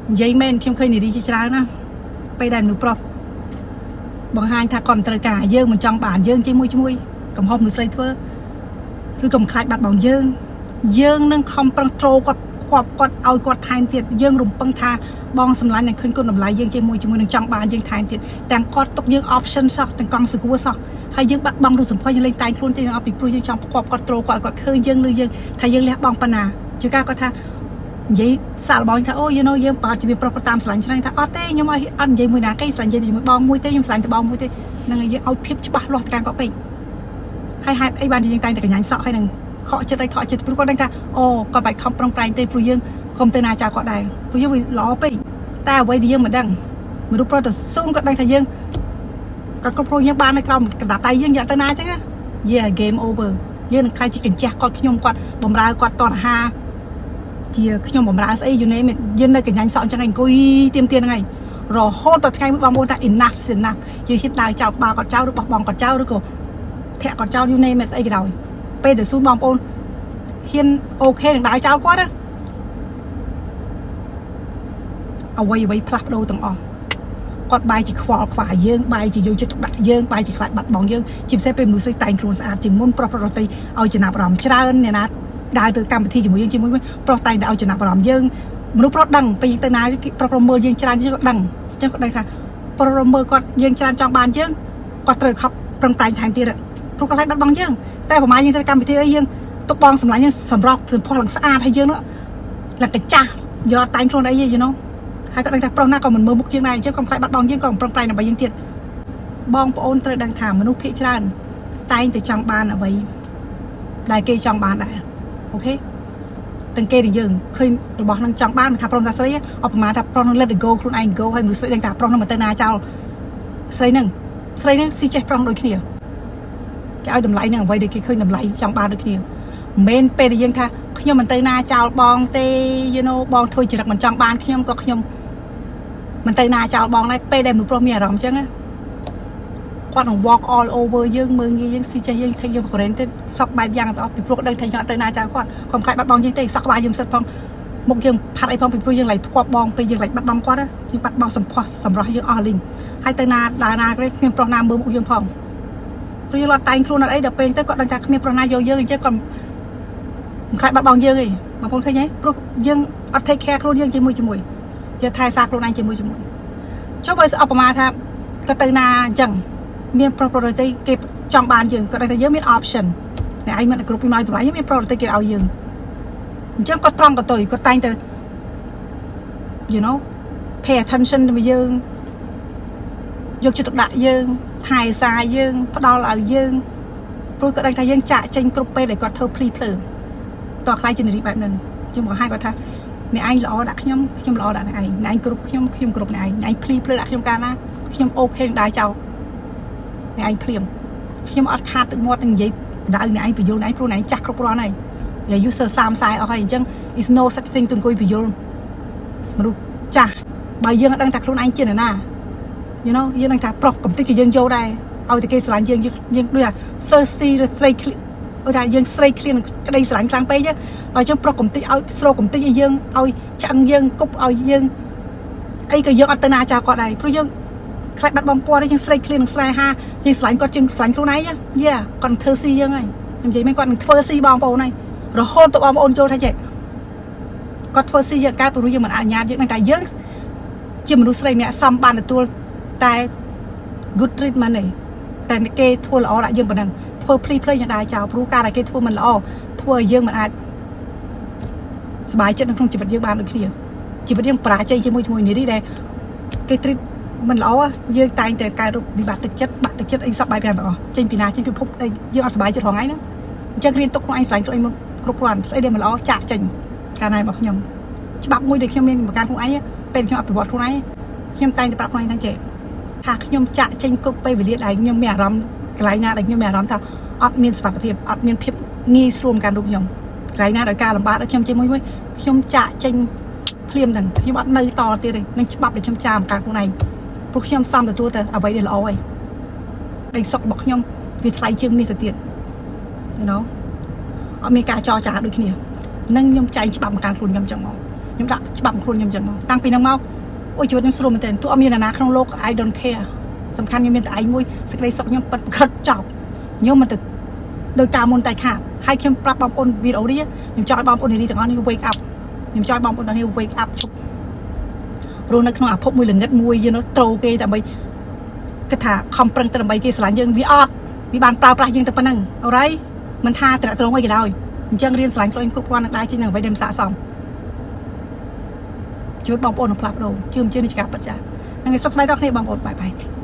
និយាយមែនខ្ញុំឃើញនារីជាច្រើនណាពេលដែលមនុស្សប្រុសបង្ហាញថាគាត់មិនត្រូវការយើងមិនចង់បានយើងជាមួយជាមួយកំហុសមនុស្សស្រីធ្វើឬក៏មិនខ្លាចបាត់បង់យើងយើងនឹងខំប្រឹងត្រូគាត់គាត់គាត់ឲ្យគាត់ថែមទៀតយើងរំពឹងថាបងសម្លាញ់នឹងឃើញគុណតម្លៃយើងជាមួយជាមួយនឹងចង់បានយើងថែមទៀតទាំងគាត់ទុកយើង option សោះទាំងកង់សគួរសោះហើយយើងបាត់បង់រូបសម្ផស្សយើងលេងតែងខ្លួនទេអត់ពីព្រោះយើងចង់ផ្គប់គាត់ត្រូគាត់ឲ្យគាត់ឃើញយើងឬយើងថាយើងលះបង់ប៉ុណ្ណាជាការគាត់ថា និយាយសាកល្បងថាអូ you know យើងប្រហែលជាមានប្រុសតាមស្រឡាញ់ច្រើនថាអត់ទេខ្ញុំឲ្យអត់និយាយមួយណាគេស្រឡាញ់និយាយជាមួយបងមួយទេខ្ញុំស្រឡាញ់តែបងមួយទេហ្នឹងហើយយើងឲ្យភាពច្បាស់លាស់ទៅកាន់គាត់ពេកហើយហេតុអីបានជាយើងតែងតែកញ្ញាញ់សក់ហើយនឹងខកចិត្តឲ្យខកចិត្តព្រោះគាត់ដឹងថាអូគាត់បាច់ខំប្រឹងប្រែងទេព្រោះយើងកុំទៅណាចោលគាត់ដែរព្រោះយើងវាល្អពេកតែអ្វីដែលយើងមិនដឹងមនុស្សប្រុសទៅស៊ូនគាត់ដឹងថាយើងគាត់គ្រប់គ្រងយើងបាននៅក្រោមកណ្ដាប់ដៃយើងយកទៅណាអញ្ចឹងណា Yeah, game over. យើងនឹងខ្លាចជាកញ្ជះគាត់ខ្ញុំគាត់បំរើគាត់តនអាហារ ជាខ្ញុំបំរើស្អី you name it យើងនៅកញ្ញាញ់សក់អញ្ចឹងឯងអង្គុយទៀមទៀនហ្នឹងឯងរហូតដល់ថ្ងៃមួយបងប្អូនថា enough is enough យើងហ៊ានដើរចោលក្បាលគាត់ចោលឬបោះបង់គាត់ចោលឬក៏ធាក់គាត់ចោល you name it ស្អីក៏ដោយពេលដែលស៊ូនបងប្អូនហ៊ាន okay នឹងដើរចោលគាត់ណាអ្វីអ្វីផ្លាស់ប្ដូរទាំងអស់គាត់បែរជាខ្វល់ខ្វាយយើងបែរជាយកចិត្តទុកដាក់យើងបែរជាខ្លាចបាត់បង់យើងជាពិសេសពេលមនុស្សស្រីតែងខ្លួនស្អាតជាងមុនប្រុសប្រុសដទៃឲ្យចំណាប់អារម្មណ៍ច្រើនអ្នកណាដើរទៅកម្មវិធីជាមួយយើងជាមួយប្រុសតែងតែឲ្យចំណាប់អារម្មណ៍យើងមនុស្សប្រុសដឹងពេលយើងទៅណាគេប្រុសប្រុសមើលយើងច្រើនជាងគាត់ដឹងអញ្ចឹងគាត់ដឹងថាប្រុសប្រុសមើលគាត់យើងច្រើនចង់បានយើងគាត់ត្រូវខំប្រឹងប្រែងថែមទៀតព្រោះគាត់ខ្លាចបាត់បង់យើងតែប្រហែលយើងទៅកម្មវិធីអីយើងទុកបងសម្លាញ់យើងសម្រស់សម្ផស្សឡើងស្អាតហើយយើងនោះឡើងកាចាស់យកតែងខ្លួនអី you know ហើយគាត់ដឹងថាប្រុសណាក៏មិនមើលមុខយើងដែរអញ្ចឹងកុំខ្លាចបាត់បង់យើងក៏ប្រឹងប្រែងដើម្បីយើងទៀតបងប្អូនត្រូវដឹងថាមនុស្សភាគច្រើនតែងតែចង់បានអ្វីដែលគេចង់បានដែរ okay ទាំងគេទាំងយើងឃើញរបស់នឹងចង់បានមិនថាប្រុសថាស្រីអបប្រមាណថាប្រុសនឹង let it go ខ្លួនឯង go ហើយមនុស្សស្រីដឹងថាប្រុសនឹងមិនទៅណាចោលស្រីនឹងស្រីនឹងស៊ីចេះប្រុសដូចគ្នាគេឲ្យតម្លៃនឹងអ្វីដែលគេឃើញតម្លៃចង់បានដូចគ្នាមិនមែនពេលដែលយើងថាខ្ញុំមិនទៅណាចោលបងទេ you know បងធ្វើចរិតមិនចង់បានខ្ញុំក៏ខ្ញុំមិនទៅណាចោលបងដែរពេលដែលមនុស្សប្រុសមានអារម្មណ៍អញ្ចឹងណាគាត់នឹង walk all over យើងមើងងាយយើងស៊ីចេះយើង take យើង for granted សក់បែបយ៉ាងទាំងអស់ពីព្រោះគាត់ដឹងថាយើងអត់ទៅណាចោលគាត់គាត់ខ្លាចបាត់បង់យើងទេសក់ក្បាលយើងសិតផងមុខយើងផាត់អីផងពីព្រោះយើងឡៃផ្គប់បងពេលយើងឡៃបាត់បង់គាត់យើងបាត់បង់សម្ផស្សសម្រស់យើងអស់លីងហើយទៅណាដើរណាគេគ្មានប្រុសណាមើលមុខយើងផងព្រោះយើងអត់តែងខ្លួនអត់អីដល់ពេលទៅគាត់ដឹងថាគ្មានប្រុសណាយកយើងអញ្ចឹងគាត់មិនខ្លាចបាត់បង់យើងទេបងប្អូនឃើញទេព្រោះយើងអត់ take care ខ្លួនយើងជាមួយជាមួយយើងថែសារខ្លួនឯងជាមួយជាមួយចុះបើស្អប់ប្រមាថាគាត់ទៅណាអញ្ចឹងមានប្រុសប្រុសដទៃគេចង់បានយើងគាត់ដឹងថាយើងមាន option អ្នកឯងមិនគ្រប់ពីមកតម្លៃមានប្រុសដទៃគេឲ្យយើងអញ្ចឹងគាត់ត្រង់កតុយគាត់តែងតែ pay attention ទៅយើងយកចិត្តទុកដាក់យើងថែសារយើងផ្ដល់ឲ្យយើងព្រោះគាត់ដឹងថាយើងចាក់ចេញគ្រប់ពេលដែលគាត់ធ្វើភ្លីភ្លើតោះខ្លាយជានារីបែបហ្នឹងខ្ញុំបង្ហាញគាត់ថាអ្នកឯងល្អដាក់ខ្ញុំខ្ញុំល្អដាក់អ្នកឯងអ្នកឯងគ្រប់ខ្ញុំខ្ញុំគ្រប់អ្នកឯងអ្នកឯងភ្លីភ្លើដាក់ខ្ញុំកាលណាខ្ញុំ okay នឹងដើរចោលអ្នកឯងភ្លាមខ្ញុំអត់ខាតទឹកមាត់នឹងនិយាយដៅអ្នកឯងបញ្យល់អ្នកឯងព្រោះអ្នកឯងចាស់គ្រប់គ្រាន់ហើយយ៉ា user 30 40អស់ហើយអញ្ចឹង is no such thing ទៅអង្គុយបញ្យល់មនុស្សចាស់បើយើងអត់ដឹងថាខ្លួនឯងជានរណា យើងដឹងថាប្រុសកំតិចក៏យើងយកដែរឲ្យតែគេស្រឡាញ់យើងយើងដូចថា thirsty ឬស្រីឃ្លៀឧទាហរណ៍យើងស្រីឃ្លៀងក្តីស្រឡាញ់ខ្លាំងពេកដល់អញ្ចឹងប្រុសកំតិចឲ្យស្រោកំតិចឲ្យយើងឲ្យឆ្អឹងយើងគប់ឲ្យយើងអីក៏យើងអត់ទៅណាចោលគាត់ដែរព្រោះយើងខ្លាចបាត់បង់ពណ៌យើងស្រីឃ្លៀងនឹងស្នេហាយើងស្រឡាញ់គាត់ជាងស្រឡាញ់ខ្លួនឯងយ៉ាគាត់នឹងធ្វើស៊ីយើងហើយខ្ញុំនិយាយមែនគាត់នឹងធ្វើស៊ីបងប្អូនហើយរហូតទៅបងប្អូនចូលថាចេះគាត់ធ្វើស៊ីយើងកើតព្រោះយើងមិនអនុញ្ញាតយើងនឹងតែយើងជាមនុស្សស្រីម្នាក់សំបានទទួលតែ good treatment ទេតែគេធ្វើល្អដាក់យើងប៉ុណ្ណឹងធ្វើភ្លីភ្លើយើងដើរចោលព្រោះការដែលគេធ្វើមិនល្អធ្វើឲ្យយើងមិនអាចសប្បាយចិត្តនៅក្នុងជីវិតយើងបានដូចគ្នាជីវិតយើងបរាជ័យជាមួយជាមួយនេះដែលគេ treat មិនល្អយើងតែងតែកើតរោគវិបត្តិទឹកចិត្តបាក់ទឹកចិត្តអីសពបែបយ៉ាងទាំងអស់ចេញពីណាចេញពីភពដែលយើងអត់សប្បាយចិត្តរាល់ថ្ងៃហ្នឹងអញ្ចឹងរៀនទុកខ្លួនឯងស្រឡាញ់ខ្លួនឯងគ្រប់គ្រាន់ស្អីដែលមិនល្អចាក់ចេញកាលណារបស់ខ្ញុំច្បាប់មួយដែលខ្ញុំមានបង្កើតខ្លួនឯងពេលខ្ញុំអភិវឌ្ឍខ្លួនឯងខ្ញុំតែងតែប្រាប់ខ្លួនឯងថាចេះថាខ្ញុំចាក់ចេញគ្រប់ពេលវេលាដែលខ្ញុំមានអារម្មណ៍កន្លែងណាដែលខ្ញុំមានអារម្មណ៍ថាអត់មានសុវត្ថិភាពអត់មានភាពងាយស្រួលក្នុងការរូបខ្ញុំកន្លែងណាដោយការលំបាកដល់ខ្ញុំជាមួយមួយខ្ញុំចាក់ចេញភ្លាមហ្នឹងខ្ញុំអត់នៅតទៀតទេនឹងច្បាប់ដែលខ្ញុំចាមការខ្លួនឯងព្រោះខ្ញុំសំទទួលទៅអ្វីដែលល្អហើយដីសុករបស់ខ្ញុំវាថ្លៃជាងនេះទៅទៀត you know អត់មានការចរចាដូចគ្នានឹងខ្ញុំចែងច្បាប់មកការខ្លួនខ្ញុំចឹងមក ខ្ញុំដាក់ច្បាប់ខ្លួនខ្ញុំអញ្ចឹងមកតាំងពីហ្នឹងមកអូយជីវិតខ្ញុំស្រួលមែនទែនទោះអត់មាននរណាក្នុងលោក I don't care សំខាន់ខ្ញុំមានតែឯងមួយសេចក្តីសុខខ្ញុំពិតប្រាកដចប់ខ្ញុំមិនទៅដោយការមុនតែខាតហើយខ្ញុំប្រាប់បងប្អូនវីដេអូនេះខ្ញុំចង់ឲ្យបងប្អូននារីទាំងអស់នេះ wake up ខ្ញុំចង់ឲ្យបងប្អូនទាំងនេះ wake up ឈប់រស់នៅក្នុងអាភពមួយល្ងិតមួយយើងនោះត្រូគេដើម្បីគិតថាខំប្រឹងទៅដើម្បីគេស្រឡាញ់យើងវាអត់វាបានប្រើប្រាស់យើងតែប៉ុណ្្នឹង alright មិនថាត្រាក់ត្រងអីក៏ដោយអញ្ចឹងរៀនស្រឡាញ់ខ្លួនឯងគ្រប់គ្រាន់នឹងដែរជាងនឹងអ្វីដែលមិនស័ក្តិសមជីវិតបងប្អូននឹងផ្លាស់ប្ដូរជឿមិនជឿនេះជាការពិតចាហ្នឹងហើយសុខសប្បាយដល់គ្នាបងប្អូន bye bye.